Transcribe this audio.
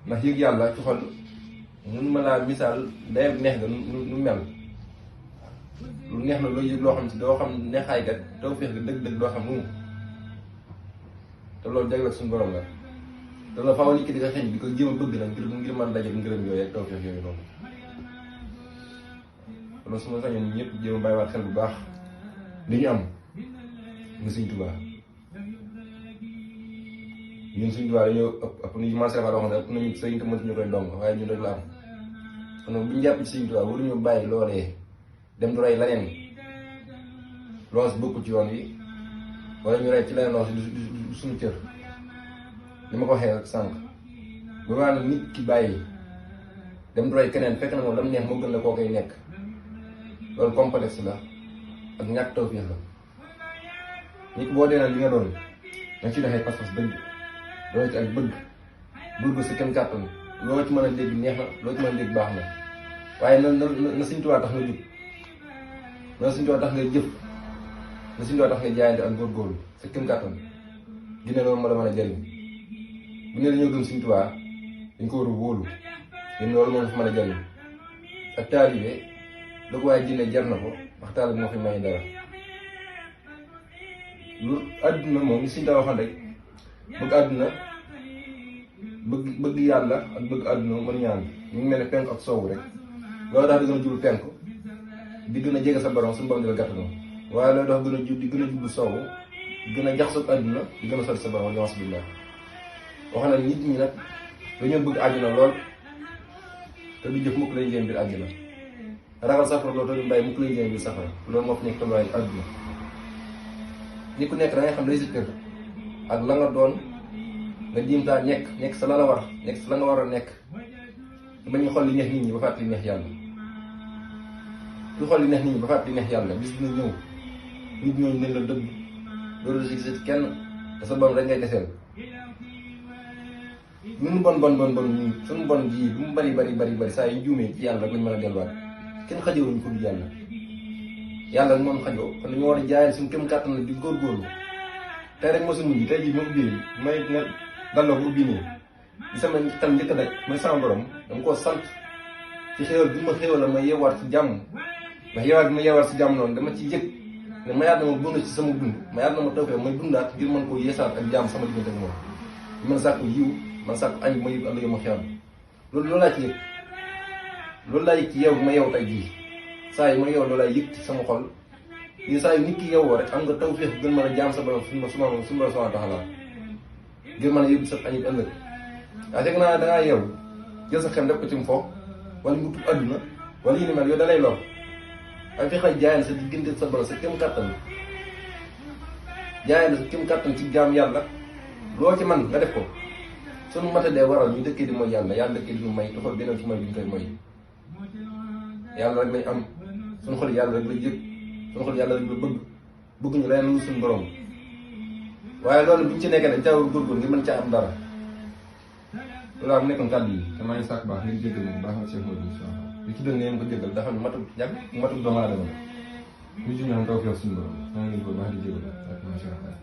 ndax yëg yàlla ci xol mun ma laa misaal day neex ga nu mel lu neex na loo yëg loo xam si doo xam neexaay kat tawfeex ga dëgg-dëgg doo xam nu te loolu jagleel suñu borom la te loolu faaw nit ki di ko xeeñ di ko jéem a bëgg nag ngir mën daje ngërëm yooyu ak tawfeex yooyu noonu loolu su ma sañoon ñëpp jéem a bàyyiwaat xel bu baax li ñu am nga Sëñ Tuubaa ñun Sëñ Tuubaa dañoo ëpp ni marché dafa waxoon ne ëpp nañu sëriñ te mëntuñu koy ndong waaye ñun rek la am kon nag bu ñu jàpp ci Sëñ Tuubaa waruñu bàyyi loolee dem du rey leneen loolu si bokkul ci yoon wi wala ñu rey ci leneen loo si du suñu cër li ma ko waxee rek sànq bu maanaam nit ki bàyyi dem du rey keneen fekk na moom lam neex moo gën la koo koy nekk loolu complexe la ak ñàkk tawfeex la nit boo dee li nga doon nga ci doxee pas-pas dëgg loolu ci ak bëgg sa kem kàttan loo ci mën a dégg neex na loo ci mën a dégg baax na waaye na Sëñ Tuubaa tax nga jub na Sëñ Tuubaa tax nga jëf na Sëñ Tuubaa tax nga jaayante ak góorgóorlu sa kem kàttan dina loolu moo la mën a jëriñ bu ne dañoo gëm Sëñ Tuubaa dañ ko war a wóolu yéen loolu moo la fa mën a jëriñ ak taalibe lu ko waaye jinne jar na ko wax taalibe moo fi may dara lu àdduna moom li Sëñ Tuubaa waxoon rek bëgg àdduna bëgg yàlla ak bëgg àdduna mën ñaan ñu ngi mel ne penk ak soowu rek loolu tax di gën a jublu penk di gën a jege sa borom suñu borom di la gàttanoo waaye loolu tax di gën a jublu soowu di gën a jaxasoo àdduna di gën a sori sa borom wala billah wax na nit ñi nag dañoo bëgg àdduna lool te du jëf mukk lañ leen biir àdduna ragal safara loolu te du mbay mukk lañ leen biir safara loolu moo fi nekk tolluwaay àdduna nit ku nekk da ngay xam lay si kër ak la nga doon nga jiim taa nekk sa la la war nekk sa la nga war a nekk ba ñu xool li neex nit ñi ba fàttali neex yàlla ku xool li neex nit ñi ba fàttali neex yàlla bis dina ñëw nit ñooñu nañ la dëgg loolu si gisati kenn te sa bon rek ngay deseel ñun bon ñun suñu bon ji bu mu bari saa yu juumee ci yàlla rek lañ mën a delluwaat kenn xajowuñu ko du yàlla moom xajoo kon dañu war a jaayal suñu kem kàttan la di góorgóorlu tey rek mosu mujj tey jii ma ubbi may nga dalloo ko ubbi nii li sama xel njëkk a daj mooy sama borom dama koo sant ci xéwal bi ma xéwal la ma yeewaat ci jàmm ndax yeewaat bi ma yeewaat ci jàmm noonu dama ci yëg ne mayaat na ma bëgg ci sama dund mayaat na ma tawfeex may dundaat ngir mën koo yeesaat ak jàmm sama diggante ak moom man sàkku yiw man sàkku añ ma yëg ànd ma xew loolu laa ci yëg loolu laa yëg ci yeew bi ma yeew tey jii saa yi ma yeew loolu laay yëg ci sama xol yi saa yu nit ki yeewoo rek am nga tawfeex gën mën a jaam sa borom suñu borom subhaanahu wa taala ngir mën a yóbbu sa añub ëllëg waaye fekk naa dangaa yeewu jël sa xem def ko ci mu fo wala mu tudd àdduna wala yi ni mel yow da lay lor waaye fexe jaayal sa diggante sa borom sa kem kàttan jaayal sa kem kàttan ci jaam yàlla loo ci man nga def ko sunu matadee waral ñu dëkkee di mooy yàlla dëkkee di ñu may toxal beneen ci mooy bi ñu koy mooy yàlla rek lañ am suñu xol yàlla rek la yëg suñu xol yàlla rek la bëgguñu leneen lu suñu borom waaye loolu buñ ci nekkee dañ caa war góorgóorlu ngir mën caa am dara loolu am nekkoon kàddu yi te maa ngi sàkk baax ngir jéggal bu baax ak Cheikh Modou incha allah li ci doon ne ko jéggal dafa matul jàpp matul doomu aadama la ñu ci ñaan taw suñu borom maa ngi leen ko baax di jéggal ak macha allah